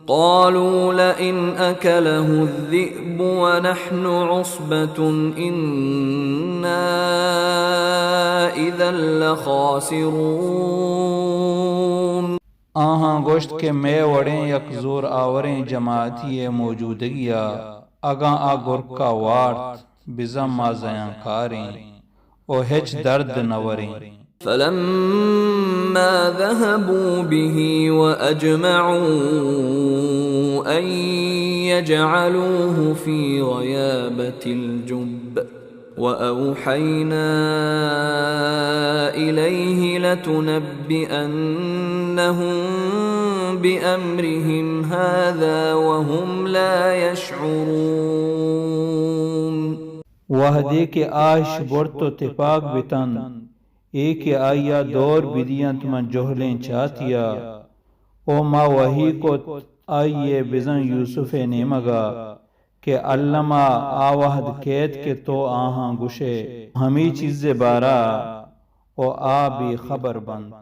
قالوا لئن أكله الذئب ونحن عصبة إنا إذا لخاسرون۔ آہاں گوشت کہ مئے وڑیں یک زور آوریں جماعتی ءِ موجودگی ءَ اگاں آ گرک ءَ وارت، بزاں ما زیانکاریں ءُ ہچ درد نہ وریں۔ فلما ذهبوا به وأجمعوا أن يجعلوه في غيابة الجب وأوحينا إليه لتنبئنهم بأمرهم هذا وهم لا يشعرون۔ وہدے کہ آ اش برت ءُ تپاک بتنت، اے کہ آئی ءَ دور بدینت من جہلیں چاتی ءَ، ءُ ما وحی کت آئی ءَ بزاں یوسف ءِ نیمگ ءَ کہ الم ءَ آ وہد کیت کہ تو آہاں گشئے ہمے چیز ءِ بارہ ءَ، ءُ آ بے خبر بنت۔